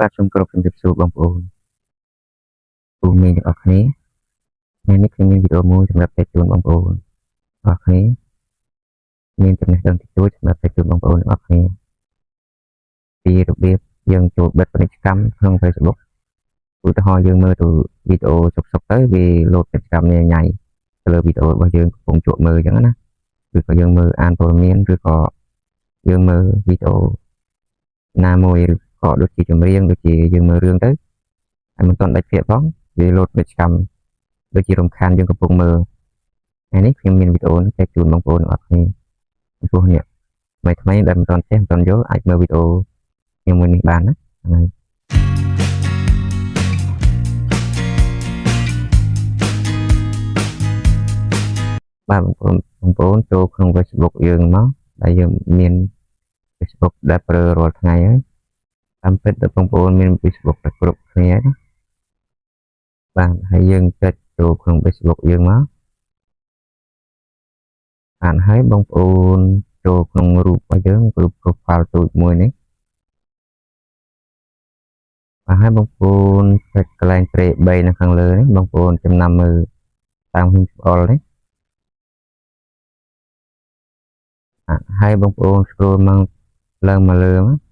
បាទសូមគោរពជំរាបសួរបងប្អូនពូមីងទាំងអស់គ្នាថ្ងៃនេះខ្ញុំមានវីដេអូមួយសម្រាប់ចែកជូនបងប្អូនអស់គ្នាមានចំណេះដឹងតិចតួចសម្រាប់ចែកជូនបងប្អូនទាំងអស់គ្នាពីរបៀបយើងចូលបិទពាណិជ្ជកម្មក្នុង Facebook ឧទាហរណ៍យើងមើលទៅវីដេអូសុកសុកទៅវាលោតពាណិជ្ជកម្មញ៉ៃទៅលើវីដេអូរបស់យើងកំពុងជក់មើលអញ្ចឹងណាឬក៏យើងមើលអានព័ត៌មានឬក៏យើងមើលវីដេអូណាមួយឬក៏ដូចជាចម្រៀងដូចជាយើងមើលរឿងទៅហើយមិនទាន់ដាច់ភាគផងវាលោតពាណិជ្ជកម្មដូចជារំខានយើងកំពុងមើលថ្ងៃនេះខ្ញុំមានវីដេអូនេះចែកជូនបងប្អូនទាំងអស់គ្នាចំពោះអ្នកថ្មីថ្មីដែលមិនទាន់ចេះមិនទាន់យល់អាចមើលវីដេអូខ្ញុំមួយនេះបានណាហ្នឹងហើយបាទបងប្អូនបងប្អូនចូលក្នុង Facebook យើងមកដែលយើងមាន Facebook ដែលប្រើរាល់ថ្ងៃហើយតាមពិតដល់បងប្អូនមាន Facebook តែគ្រប់គ្នាណាបាទហើយយើងចុចចូលក្នុង Facebook យើងមកបាទហើយបងប្អូនចូលក្នុងរូបរបស់យើងរូប profile ទូចមួយនេះបាទហើយបងប្អូនចុចកន្លែងត្រេ3នៅខាងលើនេះបងប្អូនចំណាំមើលតាមខ្ញុំច្អល់នេះបាទហើយបងប្អូន scroll មកឡើងមកលើមក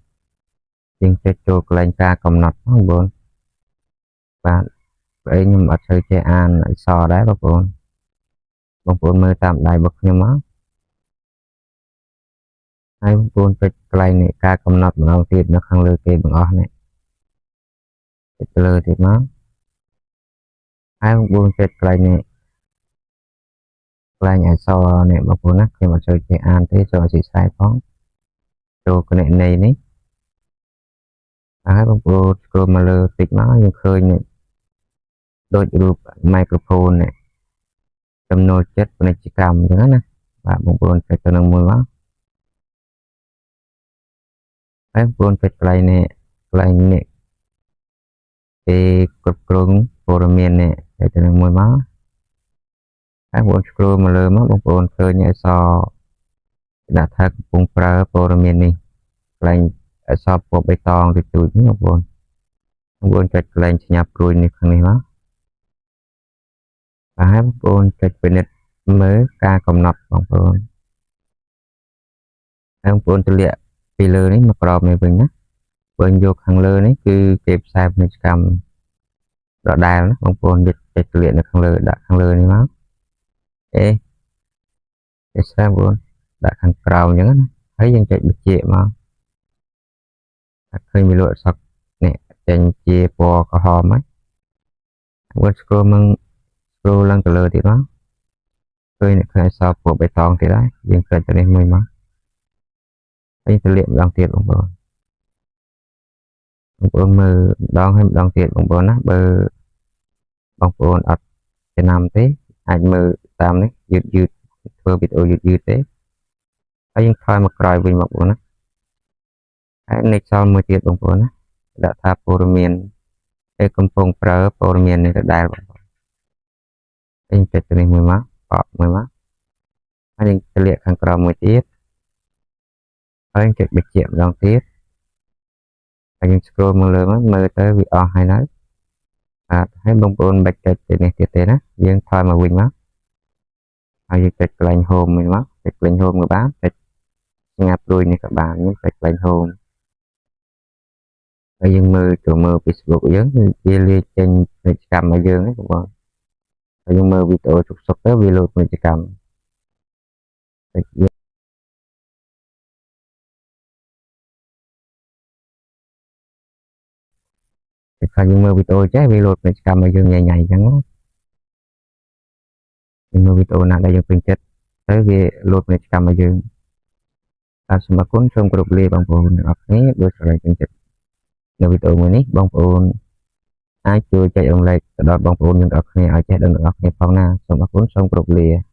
យើងចុចចូលកន្លែងការកំណត់បងប្អូនបាទព្រោះខ្ញុំអត់សូវចេះអានអក្សរដែរបងប្អូនបងប្អូនមើលតាមដៃរបស់ខ្ញុំមកហើយបងប្អូនចុចកន្លែងនេះការកំណត់ម្ដងទៀតនៅខាងលើគេទាំងអស់នេះចុចទៅលើទៀតមកហើយបងប្អូនចុចកន្លែងនេះកន្លែងអក្សរនេះបងប្អូនណាខ្ញុំអត់សូវចេះអានទេសូមអធិស្ឋានផងចូលគណនីនេះហើយបងប្អូន scroll មកលើតិចមកយើងឃើញនេះដូចរូប microphone នេះចំណូលចិត្តពាណិជ្ជកម្មអញ្ចឹងណាបាទបងប្អូនចុចទៅនឹងមួយមកហើយបងប្អូនចុចកន្លែងនេះកន្លែងនេះគេគ្រប់គ្រងព័ត៌មាននេះចុចទៅនឹងមួយមកហើយបងប្អូន scroll មកលើមកបងប្អូនឃើញអក្សរដាក់ថាកំពុងប្រើព័ត៌មាននេះកន្លែងអក្សរពណ៌បៃតងទូចៗនេះបងប្អូនបងប្អូនចុចកន្លែងសញ្ញាព្រួយនេះខាងនេះមកបាទហើយបងប្អូនចុចពិនិត្យមើលការកំណត់បងប្អូនហើយបងប្អូនទម្លាក់ពីលើនេះមកក្រោមនេះវិញណាបើយកខាងលើនេះគឺគេផ្សាយពាណិជ្ជកម្មដដែលណាបងប្អូនយកចុចទម្លាក់នៅខាងលើដាក់ខាងលើនេះមកអេគេស្រាប់បងប្អូនដាក់ខាងក្រោមអញ្ចឹងណាហើយយើងចុចបញ្ជាមកតែឃើញវាលក់សក់នេះចេញជាពណ៌ក្រហមហើយបងប្អូន scroll មក scroll ឡើងទៅលើទៀតមកឃើញអ្នកឃើញអក្សរពណ៌បៃតងទៀតហើយយើងចុចទៅនេះមួយមកហើយទម្លាក់ម្ដងទៀតបងប្អូនបងប្អូនមើលម្ដងហើយម្ដងទៀតបងប្អូនណាបើបងប្អូនអត់ចំណាំទេអាចមើលតាមនេះយឺតយឺតធ្វើវីដេអូយឺតយឺតទេហើយយើងថយមកក្រោយវិញបងប្អូនណាហើយនេះសល់មួយទៀតបងប្អូនណាដាក់ថាព័ត៌មានពេលកំពុងប្រើព័ត៌មាននេះដដែលបងប្អូនហើយចុចទៅនេះមួយមកបកមួយមកហើយយើងទម្លាក់ខាងក្រោមមួយទៀតហើយចុចបញ្ជាក់ម្ដងទៀតហើយយើង scroll មកលើមកមើលទៅវាអស់ហើយនៅបាទហើយបងប្អូនមិនបាច់ចុចទៅនេះទៀតទេណាយើងថយមកវិញមកហើយយើងចុចកន្លែង home វិញមកចុចកន្លែង home ក៏បានចុចសញ្ញាព្រួយនេះក៏បានយើងចុចកន្លែង home ហើយយើងមើលចូលមើល Facebook យើងវាលាយចេញពាណិជ្ជកម្មឲ្យយើងហ្នឹងបងប្អូនហើយយើងមើលវីដេអូសុកសុកទៅវាលោតពាណិជ្ជកម្មតែយើងតែខ្លះយើងមើលវីដេអូចេះវាលោតពាណិជ្ជកម្មឲ្យយើងញ៉ៃញ៉ៃអញ្ចឹងណាយើងមើលវីដេអូណាដែលយើងពេញចិត្តទៅវាលោតពាណិជ្ជកម្មឲ្យយើងបាទសូមអរគុណសូមគោរពលាបងប្អូនទាំងអស់គ្នាបើស្រឡាញ់ពេញចិត្តនៅវីដេអូមួយនេះបងប្អូនអាចជួយចែករំលែកទៅដល់បងប្អូនយើងទាំងអស់គ្នាឲ្យចេះដឹងទាំងអស់គ្នាផងណាសូមអរគុណសូមគោរពលា។